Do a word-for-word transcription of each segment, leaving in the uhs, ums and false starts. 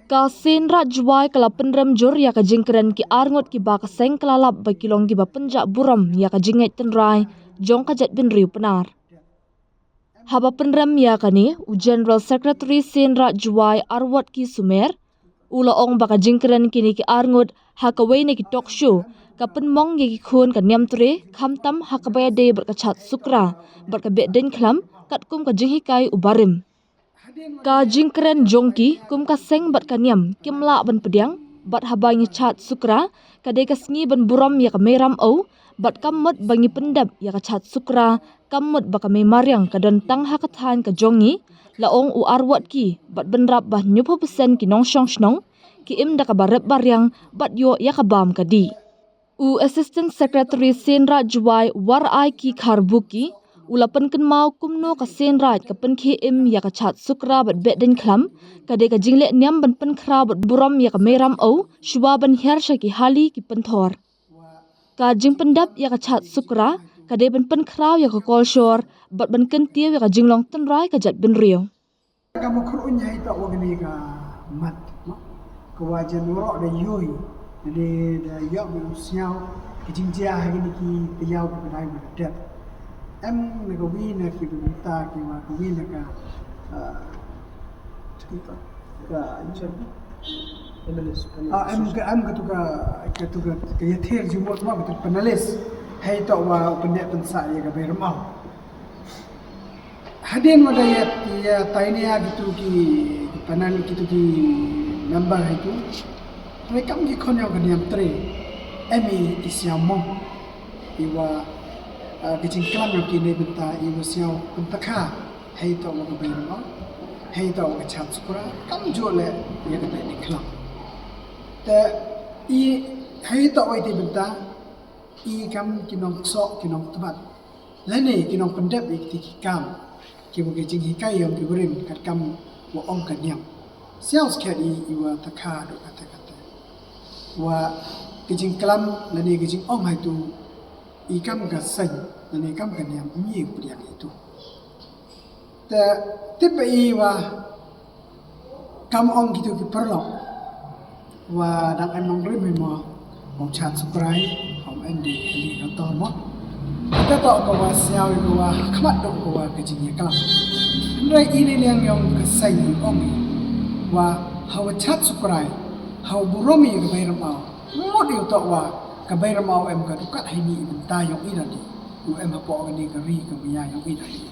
Ka Seiñ Raij Jowai ka la pynrem jur ya ka jingkren ki arngut ki ba ka seng ka la lap ba ki long ki ba pynjah burom ya ka jingngeit tynrai jong ka jaitbynriew Pnar. Haba pynrem ya kani, u General Secretary Seiñ Raij Jowai Arwotki Sumer u la ong ba ka jingkren kini ki arngut ha kawei na ki talk show ka pynmong ya ki khun ka niamtre, khamtam ha kaba ïadei bad ka Chad Sukra bad ka Behdeiñkhlam, katkum ka jinghikai u barim. Ka jingkren jong ki kum ka seng bad ka niam kim lah ban pdiang, bad haba ngi Chad Sukra, ka dei ka sngi ban burom ya ka Mei Ramew, bad kam mut ba ngi pyndep ya ka Chad Sukra, kam mut ba ka Mei Mariang ka don tang ha ka thaiñ ka jong ngi, la ong u Arwotki, bad bynrap ba hynñiewphew percent ki nongshong shnong ki im da kaba rep bariang bad ïoh ya ka bam ka dih. U Assistant Secretary Seiñ Raij Jowai Waraiki Kharbuki u la pynkynmaw kumno ka Seiñ Raij ka pynkhie im ya ka Chad Sukra bad Behdeiñkhlam, ka dei ka jingleh niam ban pynkhraw bad burom ya ka Mei Ramew, shuwa ban hiar sha ki hali ki pynthor. Ka jingpyndep ya ka Chad Sukra ka dei ban pynkhraw ya ka kolshor bad ban kyntiew ya ka jinglong tynrai ka jaitbynriew. Ka mukhrut uñ hei toh wa kani ka mat, no? Ka wa jan waroh da yoi, da, da yoh mi u sñiaw, ka jingjia ha kini ki tayaaw ki badai wa da dep. Em na ka wi na ki bynta ki wa ka wi na ka, ah, ka, ah, em ka, em ka tu ka, ka tu ka, ka yathir jumut ma, ka tu ka panelist. Hei toh wa u pyndep pynsah ya ka Bei Ramew. Hadien wa da ya, ya tainia kitu ki, ki panel kitu ki member hei tu. Hei kam ki khon yong ka niamtre. Em i ki sñiaw mong. I wa, ah, ki jingklam yong ki neibynta, i wa sñiaw pyntakha. Hei toh wa ka Bei Ramew. Hei toh wa ka Chad Sukra. Kam jooh le ya ka Behdeiñkhlam. Te i hei toh wa i te bynta. I kam ki nongksoh, ki nongtbat. Lane ki nongpyndep ya kiti ki kam. Ki wa ki jinghikai yong ki barim katkam wa ong ka niam. Sñiaw skhet i, i wa takha dooh kate kate. Wa ki jingklam, lane ki jingong hei tu, i kam ka seng, lane kam ka niam, ym ye u pdiang hei tu. Te tip i wa kam ong kitu ki paralok. Wa dang em nongrim i mo, ong Chad Sukra, ong em de heli ka tor mo. Te toh ka wa sñiaw i ka wa khmat dooh ka wa ka jingïaklam. Hynrei i ni liang yong ka seng i ong i. Wa hawa Chad Sukra, hawa burom i ka Bei Ramew. Mut i u toh wa ka Bei Ramew em ka dukat hei ni i bynta yong i da di. U em hapoh kani ka ri ka maya yong i da di.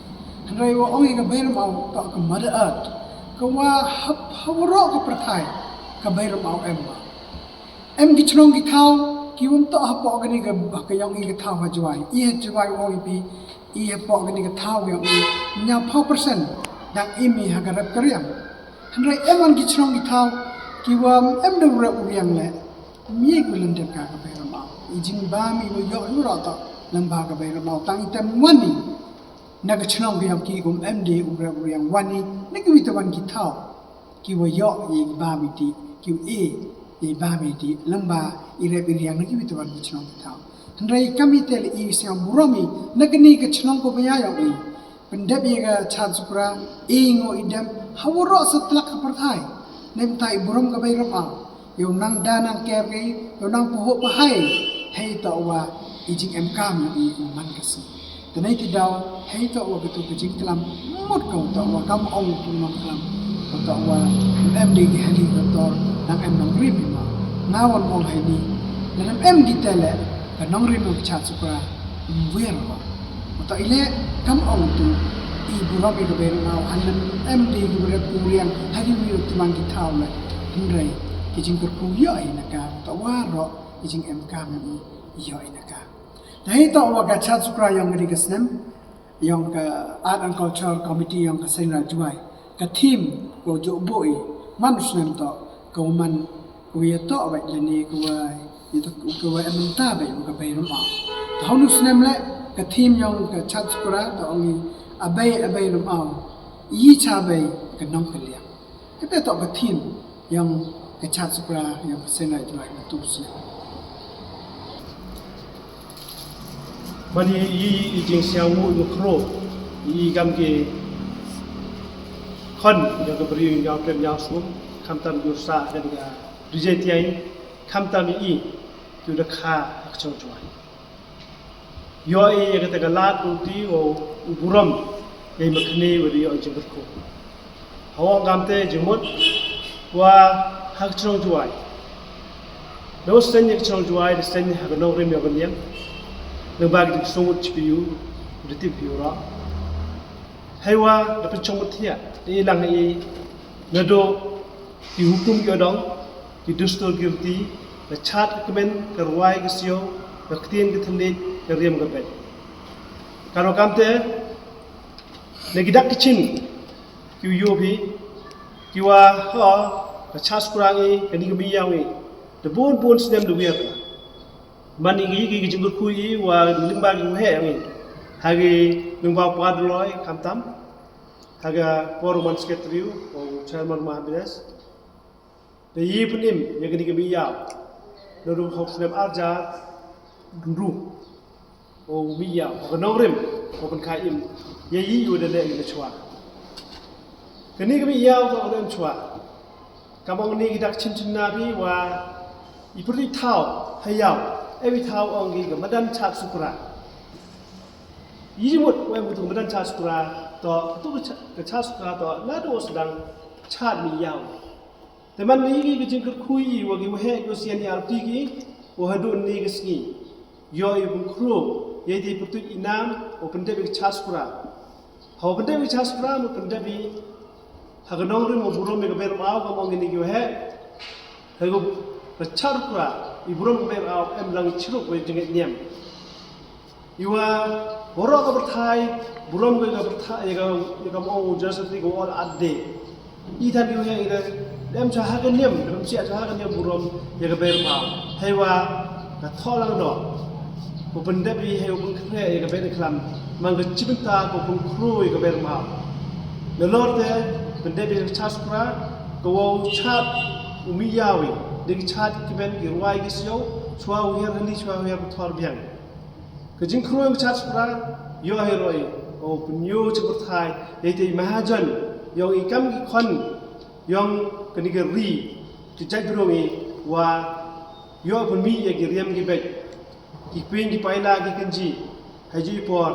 Hynrei wa ong i ka Bei Ramew toh ka Mother Earth. Ka wa hap, ha waroh ka pyrthai ka Bei Ramew em wa. Em ki chnong ki thaw ki wym toh hapoh kani ka, ka yong i ka thaw ha Jowai. I ha Jowai wa ong i phi, i hapoh kani ka thaw yong i, hynñiewphew percent dang im i ha ka rep ka riang. Hynrei em wan ki chnong ki thaw ki wa em da u rep u riang le. Ym ye ki wa lyndet ka ka Bei Ramew. I jingbam i wa yoh i wa roh toh lyngba ka Bei Ramew, tang i tem wan i na ka chnong ka yong ki, kum em de u rep u riang, wan i na ki wi te wan ki thaw ki wa yoh i bam i ti, ki wa e i bam i ti lyngba i rep i riang na ki wi te wan ki chnong ki thaw. Hynrei kam i te le i sñiaw burom i na kani ka chnong ka maya yong i. Pyndep ya ka Chad Sukra, i ngo i dem, ha waroh sa tlak ka pyrthai. Neibynta i burom ka Bei Ramew. Yow nang da nang ker ki, yow nang pahuh pahai. Hei toh wa i jingemkam yong i u man ka sngi. Te nei ti daw, hei toh wa katu ka jingklam, mut ka u toh wa kam ong tu nongklam. Ka toh wa em de ki hali ka tor, nang em nongrim i ma. Nga wan ong hei ni, lada em ki te le, ka nongrim yong ka Chad Sukra. Ym wiar mo. Wa toh i le kam ong tu i burom i ka Bei Ramew, hanlada em de ki wa rep u riang ha ki wi u tymmen ki thaw le. Hynrei ki jingkyrkhu yoh i na ka, wa toh waroh i jingemkam i yoh i na ka. Te hei toh wa ka Chad Sukra yong kani ka snem, yong ka Art and Culture Committee yong ka Seiñ Raij Jowai. Ka theme ko jooh booh i man u snem toh, ka wa man, ka wa yatoh bait lane ka wa yatoh, ka wa em bynta bait wa ka Bei Ramew. Te ha u snem le, ka theme yong ka Chad Sukra toh ong i, A Bei, A Bei Ramew, i cha bei ka nongkylliang. Kate toh ka theme yong ka Chad Sukra yong ka Seiñ Raij Jowai na tu u snem. Mani i, i jingsñiaw u, i mukhrut, i kam ki khon yong ka bri yong ka, yong ka sum. Khamtam ki u sah ka ding ka D J T I, khamtam i ki u da kha ha ka chnong Jowai. Yoh i ya kata ka lad u ti u burom ya i ma khane wa da yoh i jingkyrkhu. Hawa kamte jingmut wa ha ka chnong Jowai. Da u seng ya ka chnong Jowai, da seng ha ka nongrim ya ka niam. Nang ba ki da sumut chi pi u, da tip pi u ra. Heiwa da pynchong mut thiah, da i lang i, nadooh ki hukum ki odong, ki dustur ki riti, ka chad ka kmen, ka rwai ka siaw, ka ktien ka thylliej, ka riam ka beit. Ka rukom te, na ki dak ki chin, ki u yoh phi, ki wa ha ka chad Sukra i, kani ka Miyaw i, da bun bun snem da wiar ka. Man i ki, ki, ki jingkyrkhu i wa lyngba ki waheh i. Ha ki lyngba u Pa Daloi khamtam. Ha ka por u man secretary u, u chairman Maha Bides. Da i pynim ya kani ka Miyaw. Nadooh ha u snem arhajar ynru. U Miyaw, ha ka nongrim, u pynkha im. Ya i u da leh i na chwa. Kani ka Miyaw ka u da em chwa. Kam ong ni ki dak chin chin na phi wa i pyrtuit thaw, ha yaw, em i thaw ong ki ka madan chad Sukra. I jingmut wa em ka tu ka madan chad Sukra, to, ka tu ka cha-, ka chad Sukra to, nadooh sdang chad Miyaw. Te man i ki ka jingkyrkhu i wa ki waheh ki wa sian i arti ki, wa hadooh ni ka sngi. Yoh i pynkhro, ya i te pyrtuit i nam, u pyndep i ka chad Sukra. Ha u pyndep i ka chad Sukra, u pyndep i ha ka nongrim u burom i ka Bei Rymaw, kam ong kini ki waheh. Ha ka chad Sukra, i burom ka Bei Rymaw, em lang i chirup wa i jingngeit niam. I wa, waroh ka pyrthai, burom ka, ka pyrthai, ya ka, ya ka mo u Joseph ni ka World Earth Day. I than ki waheh i da, da em cha ha ka niam, da em cha ha ka niam burom, ya ka Bei Rymaw. Heiwa, ka thoh lang doh. Ko pyndep i hei u pynkhreh ya ka Bei Rymaw. Man ka chibynta ko pynkhro ya ka Bei Rymaw. Nalor te, pyndep i ka chad Sukra, ka wa u chad u Miyaw i. Da ki chad ki kmen ki rwai ki siaw, chwa u hiar hali, chwa u hiar pathor biang. Ka jingkhro ya ka chad Sukra, yoh hei roi, o pynyoh cha pyrthai, ya i te i mahajon, yong i kam ki khon, yong kani ka ri, ki jaitbru yong i, wa yoh pynmih ya ki riam ki beit, ki pyn ki paila ki kynji, ha i ju i por,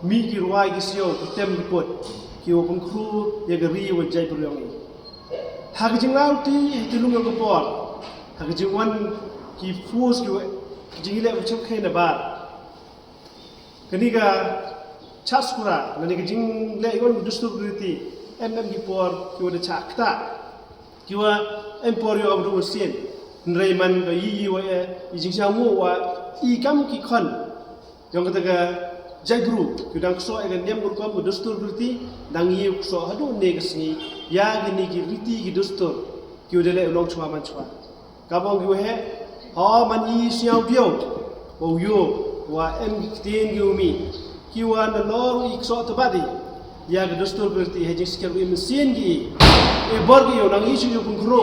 mih ki rwai ki siaw, ki tem ki put, ki wa pynkhro ya ka ri wa jaitbru yong i. Ha ka jinglaw ti, ha i te lum yong ka por, ha ka jingwan ki force ki wa, ki jingleh wa chemkhai na bar. Kani ka chad Sukra, kani ka jingleh yong ka dustur ki riti, em em ki por, ki wa da chah ktah. Ki wa em por yoh wa da u sien. Hynrei man ka i, i wa e, i jingsñiaw mo wa, i kam ki khon. Yong kata ka jaitbru, ki dang ksoh ya ka niam ka rukom ka dustur ki riti, dang i ksoh hadooh ne ka sngi, ya kini ki riti ki dustur, ki wa da leh u long chwa man chwa. Ka bong ki waheh, ho man i sñiaw biaw, wa u yoh, wa em ki ktien ki u mih, ki wa nalor i ksoh tabad i, ya ka dustur ki riti, hei jingsikiar u i mynsiem ki i, i bor ki yow nang i sñiaw pynkhro,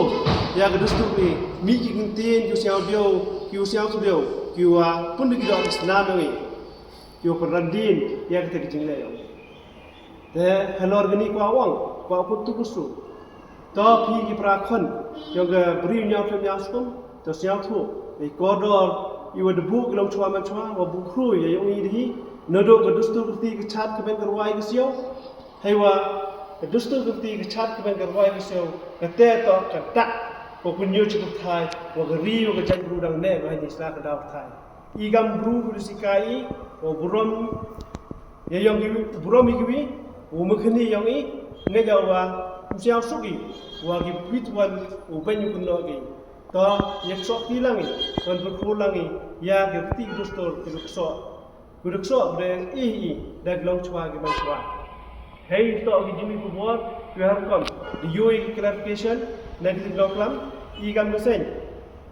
ya ka dustur ki, mih ki ktien ki u sñiaw biaw, ki u sñiaw biaw, ki wa pyndu ki doh ki snam yong i, ki wa pynrandin, ya kata ki jingleh yong i. Te halor kani kwah ong, kwah kut tu kusu. To phi ki para khon, yong ka bri u ñiaw thlem ñiaw skum, to sñiawthuh, i kordor, i wa da buh ki long chwa man chwa, wa buh khru, ya yong i da hi, nadooh ka dustur ka riti ka chad ka kmen ka rwai ka siaw, heiwa, ka dustur ka riti ka chad ka kmen ka rwai ka siaw, ka te to, ka dak, ka pynyoh cha pyrthai, wa ka ri, wa ka jaitbru dang ne, wa ha i sla ka daw pyrthai. I kam bru ki da sikai i, wa burom, ya yong ki wi, burom i ki wi, wa ma khani yong i, nga ya wa, u sñiaw suk i, wa ki wit wan, u beiñ u kynnoh ki. To, ya ksoh ki lang i, wan pynkhro lang i, ya ki riti ki dustur, ki da ksoh. Ki da ksoh, de, i, i, da ki long chwa, ki man chwa. Hei, to ki jingmih khubor, ki har rukom, da yoh i ki clarification, na ki jingklam, i kam ka seng.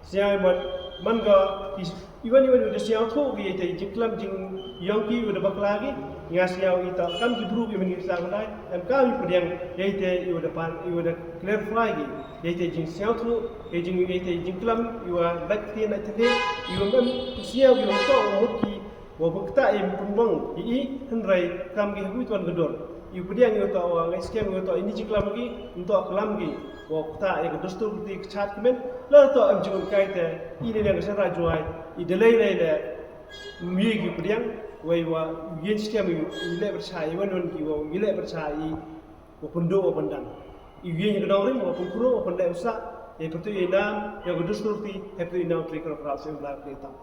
Sñiaw i man, man ka, i, iwan, iwan, iwan, da sñiawthuh ki, ya i te jingklam, jingyong ki, iwan da bakla ki, nga sñiaw i ta, kam ki bru ki man ki sa ngai, em kam i pdiang, ya i te, iwan da pan, iwan da clarify ki, ya i te jingsñiawthuh, ya i jing, ya i te jingklam, iwan lait ktien, lait thylliej, iwan em, sñiaw, iwan to, mut ki, wa bukta i pynbong i i, hynrei kam ki ha kwi tuan ka dur. I u pdiang i u toh wa ngai skem i u toh ini jingklam ki, ntoh klam ki wa u ktah ya ka dustur ti ka chaad kmen. La toh em jingkai te ini ne ka sara Jowai i de lei lei le. Mye ki u pdiang wei wa u yen skem i u le pyrchah i wan wan ki wa u le pyrchah i wa pynduh wa pyndang. I u yen ka dong rim wa pynkhroo wa pyndeh u sah ya pyrtuit i nam ya ka dustur ti, ya pyrtuit i nam tri kro kro sem bla kri tam.